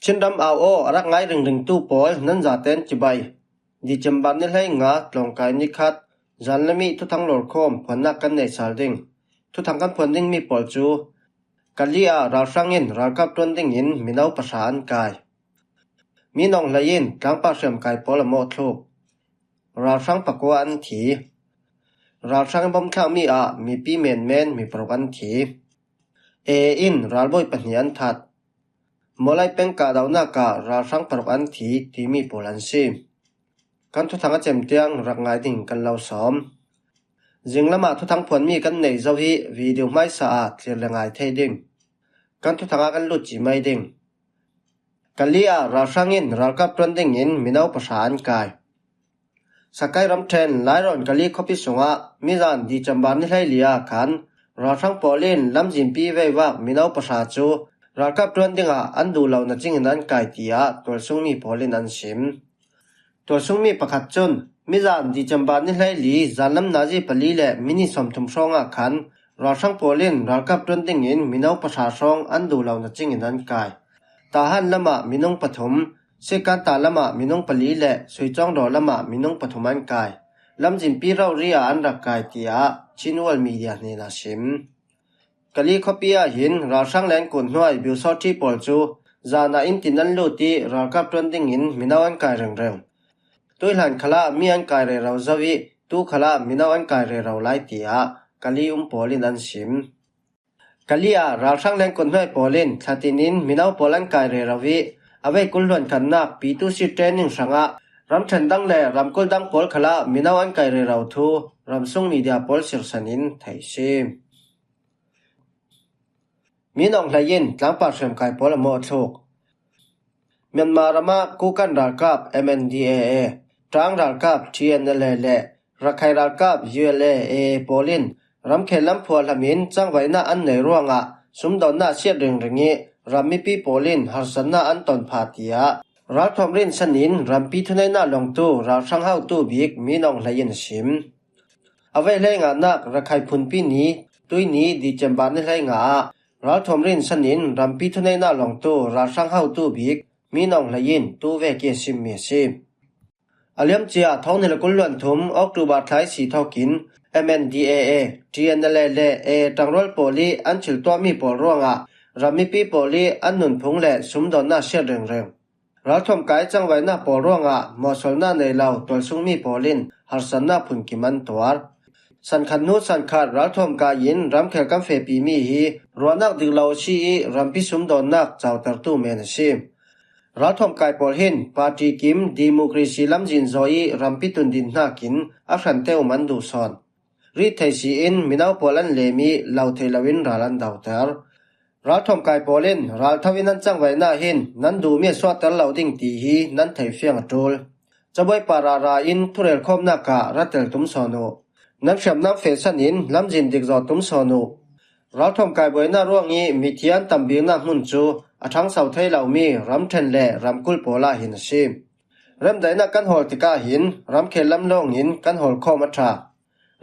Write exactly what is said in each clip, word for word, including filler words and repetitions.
Chinram au aw a rak ngai ringringtu pawl nan zaten cibai. December ni hleinga tlawngkai ni khat, zanlami thuthang lawrkhawm phuannak kan neih sal ding. Thuthang kan phuan dingmi pawl cu, Kali ah ralhrang in ralkap ṭuan dingin mino pahra an kai. Minawng hlei in tlangpar hriamkai pawl a mawhthluk. Ralhrang pakua an thi. Ralhrang in bomb thlakmi ah mipi menmen mi paruk an thi. Ee in ralbawi pahnih an that. Mawlai peng kahdohnak ah ralhrang paruk an thi timi pawl an si. Kan thuthang a cem tiang rak ngai ding kan lo sawm. Zinglam ah thuthang phuanmi kan neih zo hi video hmaisa ah thlir le ngai thei ding. Kan thuthang ah kan lut ci mai ding. Kali ah ralhrang in ralkap ṭuan dingin mino pahra an kai. Sakai ramṭhen Lairawn Kali khuapi sungah mizan December ni hleili ah khan ralhrang pawl in lamzinpi veivak mino pahra cu ralkap ṭuan dingah an duh lo na cingin an kai, tiah tualsungmi pawl in an sim. Tualsungmi pakhat cun mizan December ni hleili zanlam nazi pali le minit sawmthum hrawngah khan ralhrang pawl in ralkap ṭuan dingin mino pahra hrawng an duh lo na cingin an kai. Tahan lamah minung pathum, Sikanta lamah minung pali le Suicawngdaw lamah minung pathum an kai. Lamzinpi rori ah an rak kai, tiah Chin World Media hnenah sim. Kali khuapi ah hin ralhrang lengkut hnuai biusawṭhi pawl cu zanah inn tin an lut ih ralkap ṭuan dingin mino an kai ringring. Tuihlan khalah mi an kai rero zo ih tu khalah mino an kai rero lai, tiah Kali um pawl in an sim. Kali ah ralhrang lengkut hnuai pawl in thlatin in mino pawl an kai rero ih a vei kul hluan khatnak P two C training hrangah ramṭhen dang le ramkulh dang pawl khalah mino an kai rero thu ramsung media pawl sirsan in theih si. Minawng hlei in tlangpar hriamkai pawl a mawhthluk. Myanmar ramah Kukan ralkap M N D A A, Ṭang ralkap T N L A le Rakhine ralkap U L A A pawl in ramkhel lam phuahlam in cangvaihnak an nei ruangah sumdawnnak siat ringring ih ram mipi pawl in harsatnak an ton phah, tiah ralthuam rinsan in rampi thuneihnak lawngtu ralhrang hotu bik Minawng hlei in a sim. A vei hleinganak Rakhine phunpi ni, tuihni December ni hleinga ah ralthuam rinsan in rampi thuneihnak lawngtu ralhrang hotu bik Minawng hlei in tu vek ih a simmi a si. A liamcia thawng hnih le kul hluan thum October thla ihsi thawkin M N D A A, T N L A le A A ṭangrual pawl ih an thiltuahmi pawl ruangah ram mipi pawl ih an nunphung le sumdawnnak siat ringring. Ralthuam kai cangvaihnak pawl ruangah mawhsawlnak nei lo tualsungmi pawl in harsatnak phunkim an tuar. Sankhat hnu sankhat ralthuam kai in ramkhel kan fehpimi hi ruahnak dik lo a si ih rampi sumdawnnak cautertu men a si. Ralthuam kai pawl hin party kim democracy lamzin zaw ih rampi tundin hnakin a hrante um an duh sawn. Rit thei si in mino pawl an lem ih lo thei loin ral an dauter. Ralthuam kai pawl in raltho in an cangvaihnak hin nan duhmi a suahter lo ding ti hi nan theihfiang a ṭul. Cabuai pa rara in thurel khawmnak ah ra tel tum sawn uh. Nan hriamnam fehsan in lamzin dik zaw tum sawn uh. Ralthuam kai buainak ruang ih mithi an tambiknak hmun cu a ṭhangso thei lomi ramṭhen le ramkulh pawl ah hin a si. Remdaihnak kan hawl tikah hin ramkhel lam lawngin kan hawl khawm a ṭha.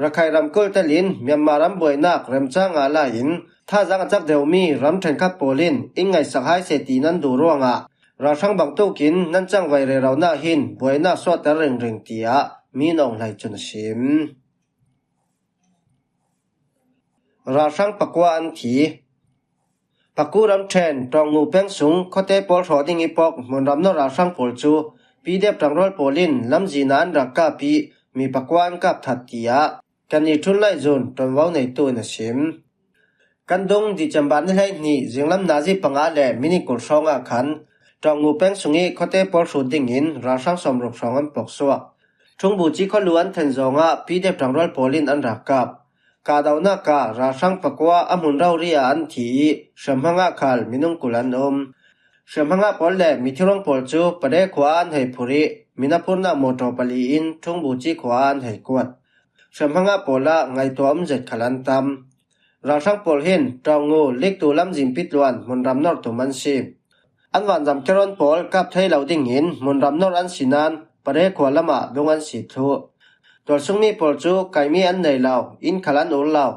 Rakhine ramkulh telin Myanmar ram buainak remca ngah lai in thazaang a cak deuhmi ram ṭhenkhat pawl in in ngaihsak hai seh ti nan duh ruangah ralhrang bangtukin nan cangvai reronak hin buainak suahter ringring, tiah Minawng hlei cun a sim. Ralhrang pakua an thi. Paku ramṭhen Ṭawngngu peng sung khuate pawl hrawh ding ih pok hmunram nor ralhrang pawl cu P D F ṭangrual pawl in lamzin ah an rak kap ih mi pakua an kap that, tiah Kanni Ṭhun Laizun ṭuanvo neitu in a sim. Kan dung December ni hleihnih zinglam nazi panga le minit kul hrawngah khan Ṭawngngu peng sungih khuate pawl hrut dingin ralhrang sawmruk hrawng an pok suak. Ṭhungbuci khualu an then zawngah P D F ṭangrual pawl in an rak kap. Kahdohnak ah ralhrang pakua a hmun rori ah an thi ih hriamhmangah khal minung kul an um. Hriamhmangah pawl le mithiruang pawl cu Pade khua ah an hei phurh ih minaphurnak mawṭaw pali in Ṭhungbuci khua ah an hei kuat. Hriamhmangah pawl ah ngaihtuah um zet khal an tam. Ralhrang pawl hin Ṭawngngu, Liktu lamzin pitluan hmunram nor tum an si. An vanzam keron pawl kap thei lo dingin hmunram nor an si nain Pare khua lamah dung an si thluh. Tualsungmi pawl cu kaimi an nei lo, inn khal an ur lo.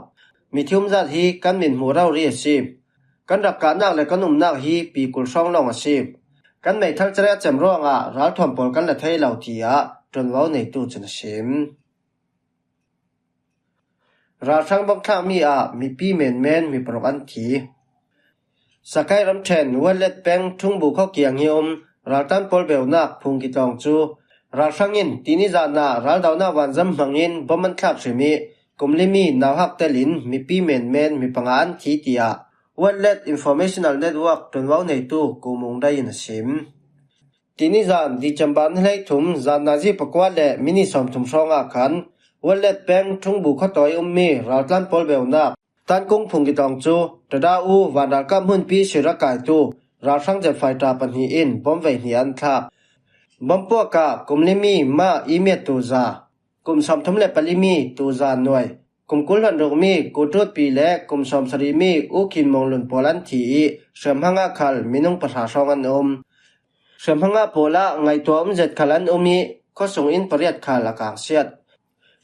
Mithi umzat hi kan mit hmuh rori a si. Kan rak kahnak le kan umnak hi pi kul hrawng lawng a si. Kan meithal cerek a cem ruangah ralthuam pawl kan la thei lo, tiah ṭuanvo neitu cun a sim. Ralhrang bom thlakmi ah mipi menmen mi paruk an thi. Sakai ramṭhen Wellet peng Ṭhungbu khuakiang hi um raltlan pawl beunak phung kitlawng cu ralhrang in tini zan ah raldonak vanzam hmangin bom an thlak hrim i kum limi nauhak telin mipi menmen mi panga an thi, tiah Wellet Informational Network ṭuanvo neitu Ku Mung Dai in a sim. Tini zan December ni hleithum zan nazi pakua le minit sawmthum hrawngah khan Wellet peng Ṭhungbu khuatawi ummi raltlan pawl beunak Tankung phung kitlawng cu Ṭaṭa-u vanralkap hmunpi sira kaitu ralhrang jet fighter pahnih in bom vei hnih an thlak. Bom puakah kum limi mah i miat tuza, kum sawmthum le palimi tuza nuai, kum kul hluan rukmi Ku Ṭutpi le kum sawmsarihmi U Khin Mawng Lun pawl an thi i hriamhmang ah khal minung pahra hrawng an um. Hriamhmang ah pawl ah ngaihtuah um zet khal an um i khuasung inn pariat khal a kangsiat.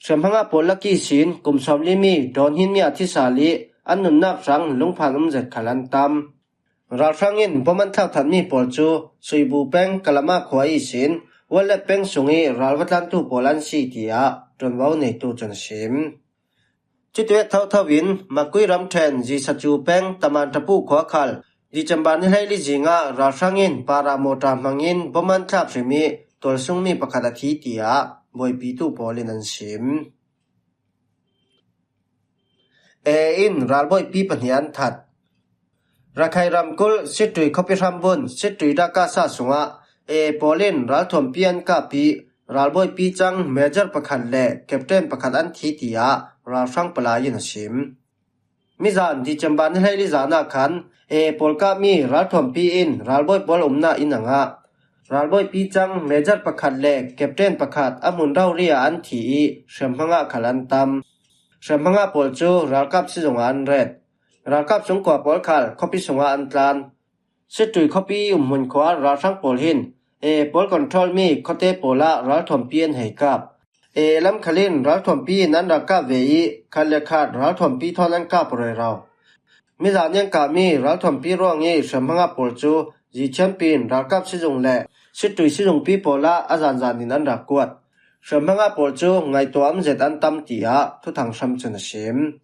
Hriamhmang ah pawl lak ihsin kum sawmlimi Dawn Hin Mya thi sal i an nunnak hrang lungphan um zet khal an tam. Ralhrang in bom an thlak thatmi pawl cu Suibu peng Kalama khua ihsin Wellet peng sung i ral va tlantu pawl an si, tiah ṭuanvo neitu cun a sim. Cutivek thotho in Makui ramṭhen Zisacu peng Taman Ṭapu khua khal December ni hleili zingah ralhrang in para mawṭa hmangin bom an thlak hrim i tualsungmi pakhat a thi, tiah buaipitu pawl in an sim. Ee in ralbawipi pahnih an that. Rakhine ramkulh Sittwe khuapi hrambun Sittwe Dakasa sungah ee pawl in ralthuampi an kap i ralbawipi cang Major pakhat le Captain pakhat an thi, tiah ralhrang palai in a sim. Mizan December ni hleili zan ah khan ee pawl kapmi ralthuampi in ralbawi pawl umnak inn a ngah. Ralbawipi cang Major pakhat le Captain pakhat a hmun rori ah an thi i hriamhmang ah khal an tam. Hriamhmang ah pawl cu ralkap sizung ah an ret. Ralkap sungkua pawl khal khuapi sungah an tlan. Sittwe khuapi umhmun khua ralhrang pawl hin ee pawl control mi khuate pawl ah ralthuampi an hei kap. Ee lam khal in ralthuampi in an rak kap ve i khat le khat ralthuampi thawn an kap rero. Mizan in an kapmi ralthuampi ruang i hriamhmang ah pawl cu zithiampi in ralkap sizung le Sittwe sizungpi pawl ah a zanzan in an rak kuat. Hriamhmang ah pawl cu ngaihtuah um zet an tam, tiah Thuthang Hram cun a sim.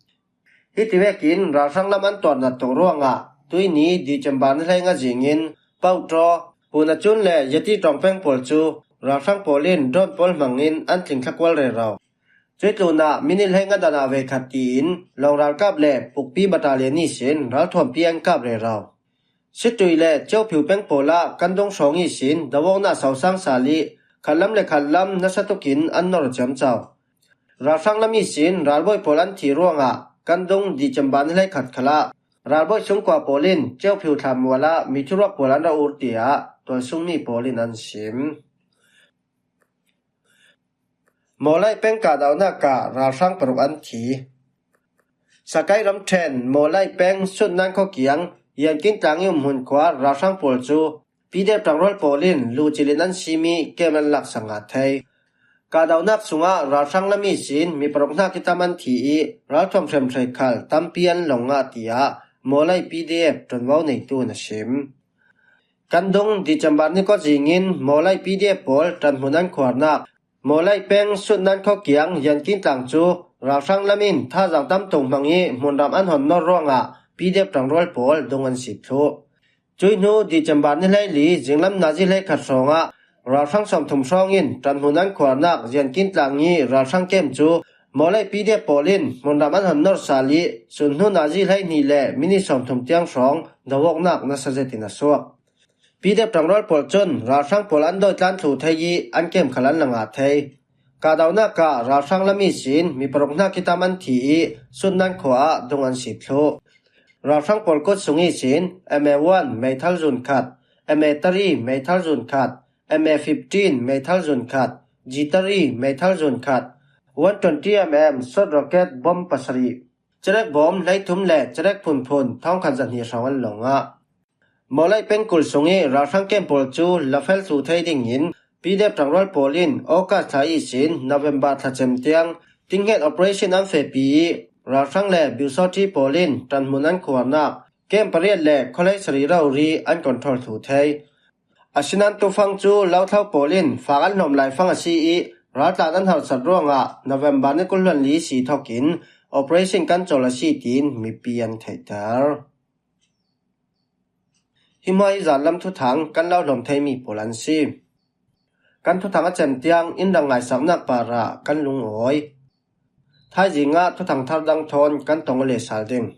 Hiti vekin ralhrang lam an tuarnat tuk ruangah tuihni December ni hleinga zingin Pauṭaw, Punacun le Yati ṭawng peng pawl cu ralhrang pawl in drone pawl hmangin an tling thlakual rero. Cuih tlunah minit hleinga dan ah veikhat tiin lawng ralkap le pukpi battalion ihsin ralthuampi an kap rero. Sittwe le Ciophiu peng pawl ah kan dung hrawng ihsin dovawknak sosang sal i khatlam le khatlam nasa tukin an nor ciamco. Ralhrang lam ihsin ralbawi pawl an thi ruangah kan dung December ni hleikhat khalah ralbawi sungkua pawl in Ciophiu thlan mual ah mithuruak pawl an ra ur, tiah tualsungmi pawl in an sim. Mawlai peng kahdohnak ah ralhrang paruk an thi. Sakai ramṭhen Mawlai peng Sutnan khuakiang Yankin tlang i umhmun khua ralhrang pawl cu P D F ṭangrual pawl in luhcilh in an simi kem an laksak ngah thei. Kahdohnak sungah ralhrang lam ihsin mi paruk hnak i tam an thi i ralthuam hriamhrei khal tampi an long ngah, tiah Mawlai P D F ṭuanvo neitu in a sim. Kan dung December ni kua zingin Mawlai P D F pawl ṭanhmun an khuarnak Mawlai peng Sutnan khuakiang Yankin tlang cu ralhrang lam in thazaang tam tuk hmang i hmunram an hon nor ruangah P D F ṭangrual pawl dung an si thluh. Cuih hnu December ni hleili zinglam nazi hleikhat hrawngah ralhrang sawmthum hrawng in ṭanhmun an khuarnak Yankin tlang i ralhrang kem cu Mawlai P D F pawl in hmunram an hon nor sal i sun hnu nazi hleihnih le minit sawmthum tiang hrawng dovawknak nasa zetin a suak. P D F ṭangrual pawl cun ralhrang pawl an dawitlan thluh thei i an kem khal an la ngah thei. Kahdohnak ah ralhrang lam ihsin mi paruk hnak i tam an thi i Sutnan khua ah dung an si thluh. Ralhrang pawl kut sung ihsin M A one meithal zun khat, M A three meithal zun khat, M A fifteen meithal zun khat, G three meithal zun khat, one twenty M M short rocket bomb pasarih, cerek bawm hleithum le cerek phunphun thawngkhat zahnih hrawng an long ah. Mawlai pengkul sung i ralhrang kem pawl cu lafel thluh thei dingin P D F ṭangrual pawl in August thla ihsin November thla cem tiang tinghet operation an fehpi i ralhrang le biusawṭi pawl in ṭanhmun an khuarnak kem pariat le khualei sarih rori an control thluh thei. Asinan tufang cu Lauthlo pawl in fak an hlawm laifang a si i, raltlan an harhsat ruangah November ni kul hluan li si thokin operation kan cawl a si, tiin mipi an theihter. Hi hmai zan lam thuthang kan lo hlawm theimi pawl an si. Kan thuthang a cem tiang in dang ngaisaknak parah kan lungawi. Thaizing ah thuthang thar dang thawn kan tong aw le sal ding.